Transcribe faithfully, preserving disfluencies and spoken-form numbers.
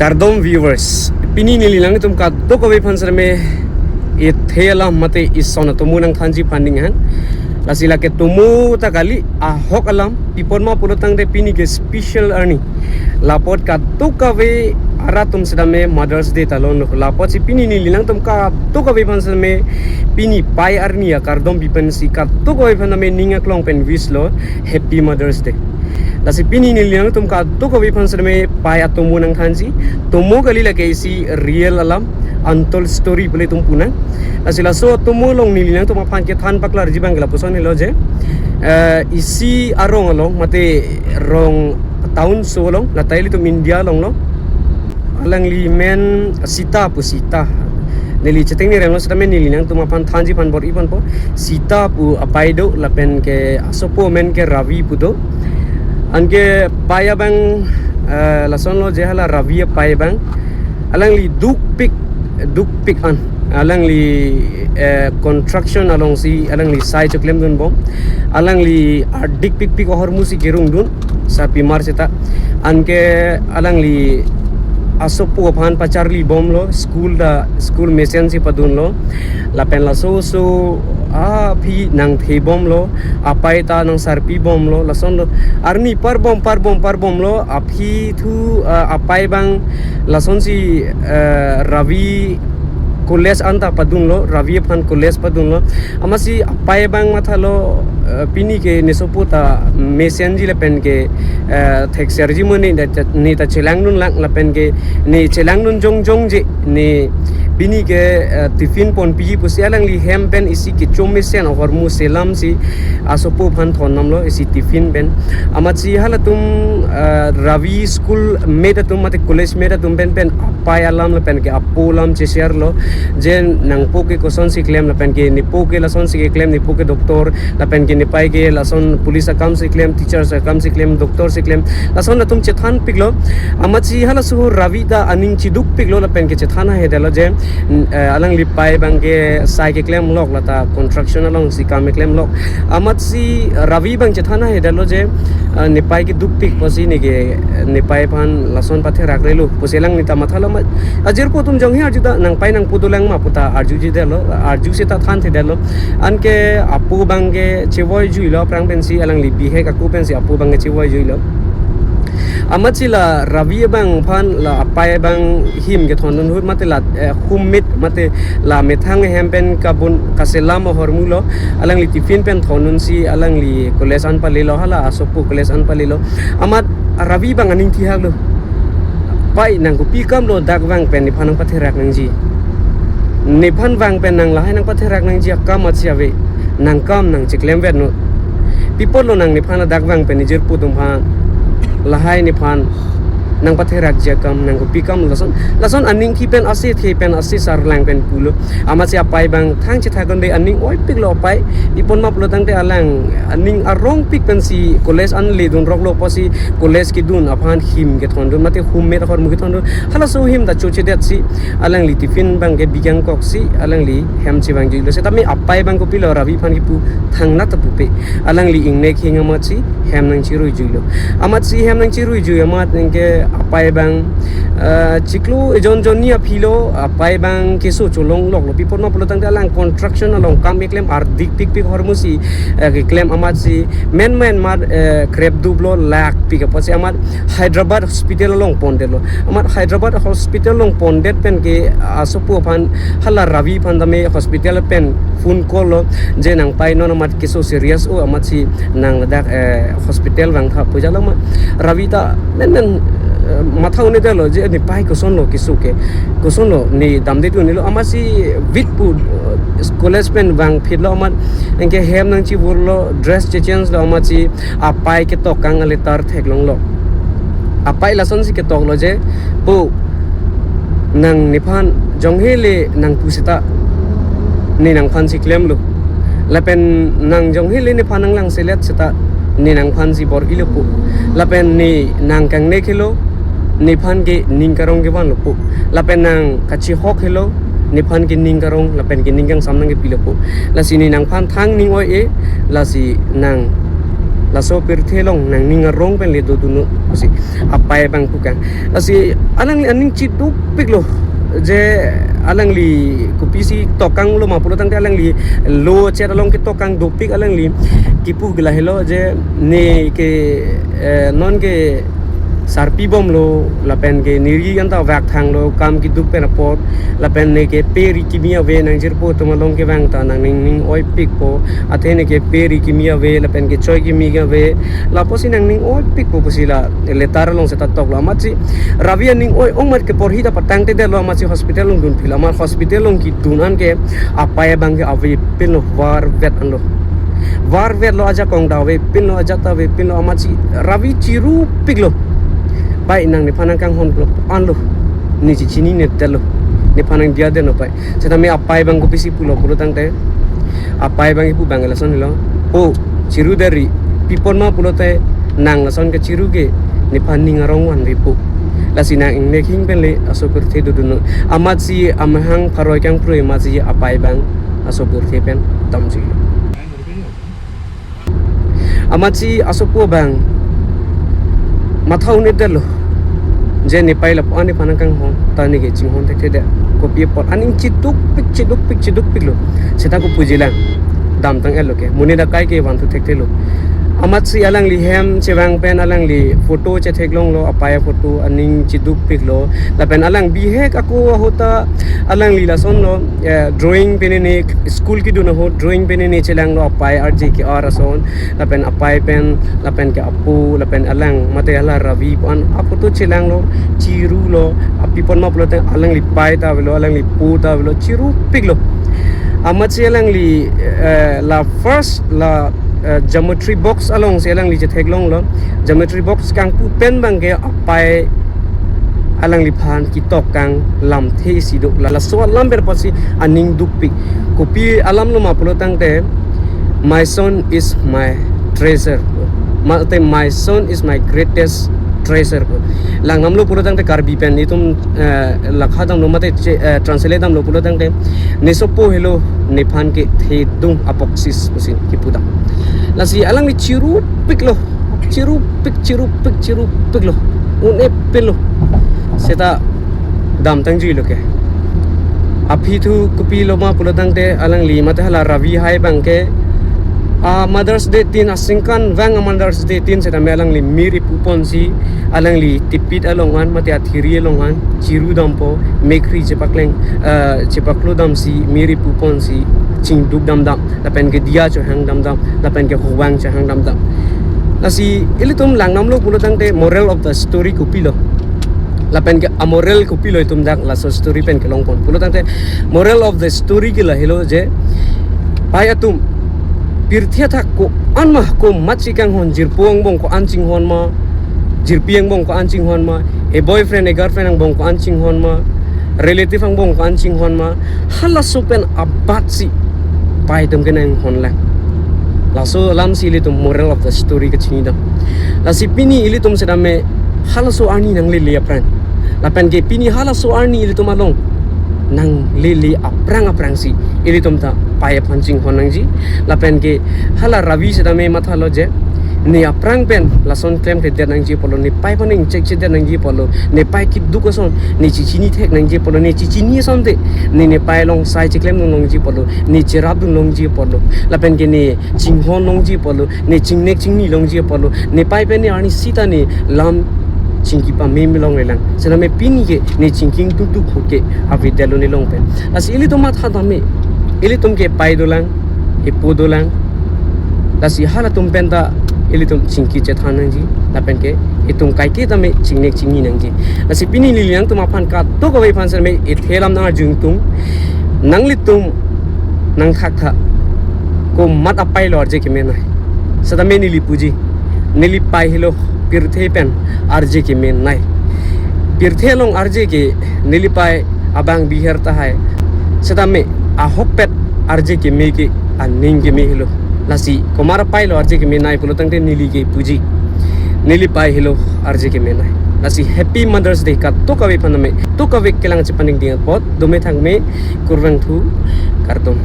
Kardom viewers, pini neli nangtum kadokave aphan sitame ithe alam mate ison atomo nangthanji aphan ning hang. Lasi lake tomo ta kali, ahok alam, pi apot ma pulo tangte pini ke special arni. Lapot kadokave arat atum sitame Mother's Day ta longlo. Lapotsi pini neli nangtum kadokave aphan sitame pini pai arni akardom pi pensi kadokave aphan sitame ning aklong pen wish lo, Happy Mother's Day. Lasi pini neli nangtum kadokave aphan sitame pai atomo nangthanji. Tomo kali, lake isi real alam, untold story pu le itum pu nang. Lasi laso atomo along neli nangtum aphan kethan paklarji abang ke lapuson helo je, eh, isi arong along mate rong town so along, la ta ilitum India along lo. Alangli men Sita pu, Sita. Neli cheteng ni renglo sitame neli nangtum aphan thanji aphan bor-i ponpo. Sita pu apai do, lapen ke asopo amen ke Ravi pu do. Anke pai abang, eh, lason lo je hala Ravi apai abang. Alangli dukpik, dukpik an. Alangli, eh, construction alongsi alangli sai choklemdun bom. Alangli ardik pikpik ahormu si kerungdun, sarpimar seta. Anke alangli asopo aphan pacharli bomlo, school ta, school mesensi padunlo. Lapen laso oso aphi nangthe bomlo, apai ta nangsarpi bomlo, lason lo. Arni parbom, parbom, parbomlo, aphi thu, ah, apai abang lasonsi, eh, Ravi college anta padunlo, Ravi aphan college padunlo. Amatsi apai abang mathalo, eh, pini ke ne sopo ta mesenji lapen ke, eh, thekserji mo, ne ta, ne ta chelangdun lang lapen ke ne chelangdun jongjong je, ne pini ke, eh, tiffin ponpiji pusi alangli hem pen isi kecho mesen ahormu selamsi asopo aphan thondamlo isi tiffin pen. Amatsi halatum, eh, Ravi school mate atum mate college mate atum pen pen apai alam lapen ke apo alam che-share lo. Je nangpo ke kosonsi klem lapen ke nepo ke lasonsi keklem, nepo ke doctor lapen ke nepai ke lason police akamsi klem, teachers akamsi klem, doctor si klem. Lason atum chethanpiklo. Amatsi halaso Ravi ta aning chidukpiklo lapen ke chethan ahedetlo je, n-, eh, alangli pai abang ke sai keklemlok, la ta construction alongsi kam keklemlok. Amatsi Ravi abang chethan ahedetlo je, ah, nepai ke dukpik pusi ne ke, nepai aphan lason patherak relo pusi alangli ta mathalo ma. Ajirpo atum jonghi arju ta nangpai nangpo dolang ma pu ta arjujidetlo, arju seta thanthedetlo. Anke apo abang ke chevoijuilo, aphrang pensi alangli bihek ako pensi apo abang ke chevoijuilo. Amatsi la Ravi abang aphan la apai abang hem kethondun ahut mate la, eh, homemade mate la methang hem pen kabun kaselam ahormu lo, alangli tiffin pen thondunsi alangli college an palelo, hala asopo college an palelo. Amat Ravi abang aning thihaklo. Pai, nang kopi kam lo dak vang pen nephan nangpatherak nangji? Nephan vang pen nang lahai nangpatherak nangji akam amatsi ave. Nang kam nang cheklemvek non. Pi apot lo nang nephan ladak vang pen ne jirpo atum aphan lahai nephan nangpatherakji akam, nang kopi kam lo? Lason, lason aning thi pen ase, the pen ase, sarlang pen pulo. Amatsi apai abang thang chethakdunde, aning oipiklo apai. Pi apot ma pulo tangte alang aning arongpik pensi college an ledunroklo pusi college kedun aphan hem kethondun mate homemade ahormu kethondun. Halaso hem ta chochedetsi alangli tiffin abang ke bikangkoksi alangli hem chevangjuilo. Setame apai abang kopilo, Ravi aphan kipu thangnat ta pupe. Alangli ingnek hing amatsi hem nangchiruijuilo. Amatsi hem nangchiruijui amat anke apai abang, eh, chiklo ejon jonni aphi lo, apai abang keso cholongloklo. Pi apot ma pulo tangte alang construction along kam keklem, ardik pikpik ahormu si, eh, keklem, amatsi menmen amat, eh, krepduplo, lakh pik apotsi amat Hyderabad hospital along pondetlo. Amat Hyderabad hospital along pondet pen ke asopo aphan, hala Ravi aphan tame hospital pen phone call lo je nangpai non amat keso serious o, amatsi nang ladak, eh, hospital vangtha pu jalo ma. Ravi ta menmen, eh, matha un-edetlo je nepai kosonlo keso ke, kosonlo ne damde tu nilo. Amatsi vit pu, eh, college pen vangphitlo amat anke hem nangchivorlo, dress chechange lo, amatsi apai ketok kang aletar theklonglo. Apai lasonsi ketoklo je, po, nang nephan jonghele nangpu seta ne nangphansi klemlo. Lapen nang jonghele nephan nanglangselet seta ne nangphansi bor-ilo po. Lapen ne nang kangnek helo, nephan ke ning karong kevanlo po. Lapen nang kachihok helo, nephan ke ning karong lapen ke ning kangsam nangkepilo po. Lasi ne nangphan thang ning oi-e, lasi nang Laso pirthe along nangning arong pen le dodunnon pusi apai abang pukang. Lasi alangli aning chidukpiklo je alangli kopisi tokanglo ma pulo tangte alangli lo chet along ketokang dopik alangli kipu ke lahelo je ne ke, eh, non ke sarpi bomlo lapen ke neri anta vak thanglo kam keduk pen apot lapen ne ke pe ri kimi ave nangjirpo atum along kevang ta nangning ning oipikpo athe ne ke pe ri kimi ave lapen ke choi kimi ave lapusi nangning oipikpo pusi la letter along seta toklo amatsi Ravi aning oi ong mat ke porhi ta patangtedetlo amatsi hospital along dunphilo amat hospital along kedun an ke apai abang ke avepinlo varvet anlo. Varvetlo ajakong ta avepinlo ajat ta avepinlo amatsi Ravi chirupiklo. Pai nang nephan nangkanghonlo anlo. Ne chichinine detlo. Nephan nangdiya detlo pai. Setame apai abang kopisi pulo pulo tangte. Apai abang kipu abang lason lo. Po chiru deri pipon ma pulote nang lason kechiru ke nephan ning arong vanvepo. Lasi nang ingnek hing pen le aso pirthe dodunnon. Amatsi amahang pharoi kangprui amatsi apai abang aso pirthe pen damjuilo. Amatsi asopo abang matha un-edetlo. Je ne pai lapu-an nephan nangkanghon ta ne ke chinghon thekthedet. Kopi apot aning chidukpik chidukpik chidukpiklo. Seta kopuji lang. Damtang-etlo ke. Monit akai ke vanthu thekthelo. Amatsi alangli hem chevang pen alangli photo chetheklonglo apai aphoto aning chidukpiklo. Lapen alang bihek ako ahut ta alangli lasonlo, eh, drawing penene school kedun ahut drawing penene chelanglo apai arje ke-ar ason lapen apai pen lapen ke apo lapen alang mate hala Ravi pu-an aphoto chelanglo chirulo apipon ma pulote alangli pai ta avelo alangli po ta avelo chirupiklo. Amatsi alangli, eh, la first la, eh, geometry box alongsi alangli chetheklonglo. Geometry box kangpu pen abang ke apai alangliphan ketokang lamthe isi do. La laso alam pen apotsi aning dukpik. Kopi alamlo ma pulo tangte, "My son is my treasure." Mate, "My son is my greatest treasure." Langdamlo pulo tangte Karbi pen itum, eh, lakha damlo mate che-, eh, translate damlo pulo tangte, "Ne sopo helo nephan ke thedung aboksis" pusi kipu dam. Lasi alangli chirupiklo. Chirupik, chirupik, chirupiklo. Un-epinlo. Seta damtangjuilo ke. Aphi thu kopilo ma pulo tangte alangli mate hala Ravi hai abang ke, ah, Mother's Day tin asingkan vang a Mother's Day tin setame alangli mir ipuponsi alangli tipit along an mate athiri along an chiru dampo mekhri chepakleng, ah, chepaklo damsi mir ipuponsi chingduk damdam. Lapen ke diya chohang damdam, lapen ke hovang chohang damdam. Lasi ilitum langdamlo pulo tangte moral of the story kopilo. Lapen ke amoral kopilo itum dak laso story pen kelongpon. Pulo tangte moral of the story ke lahelo je pai atum pirthe athak ko-an ma komatsi kanghon jirpo angbong ko-an chinghon ma, jirpi angbong ko-an chinghon ma, e boyfriend e girlfriend angbong ko-an chinghon ma, relative angbong ko-an chinghon ma, halaso pen abatsi pai atum kenanghon lang. Laso alamsi ilitum moral of the story kachingidam. Lasi pini ilitum setame halaso arni nanglele aphrang. Lapen ke pini halaso arni ilitum along nanglele aphrang aphrangsi ilitum ta pai aphan chinghon nangji. Lapen ke hala Ravi setame mathalo je ne aphrang pen lason klemkledet nangji apotlo, ne pai aphan ingchekchedet nangji apotlo, ne pai keduk ason ne chichinithek nangji apotlo, ne chichini asonte ne ne pai along sai cheklemdun longji apotlo, ne cherapdun longji apotlo, lapen ke ne chinghon longji apotlo, ne chingnek chingni longji apotlo, ne pai pen ne arni sita ne lam chingki pame me longle lang. Setame pini ke ne chingki ingdukduk ahut ke avedetlo ne along pen. Lasi ilitum matha dam me, ilitum ke pai dolang, epo dolang. Lasi halatum pen ta ilitum chingki chethan nangji, lapen ke itum kaike tame chingnek chingni nangji. Lasi pini neli nangtum aphan kadokave aphan setame ethe alam nangarju ingtung, nanglitum nangthaktha, komat apailo arje kemenei. Setame neli puji, neli pai helo pirthe pen arje kemenei. Pirthe along arje ke neli pai abang biher tahai. Setame ahokpet arje keme ke aning keme helo. Lasi komat apailo arje kemenei pulo tangte neli ke puji, neli pai helo arje kemenei. Lasi Happy Mother's Day kadokave aphan tame, kadokave kelang chepaningding apot, dome thangme, kurvangthu, kardom.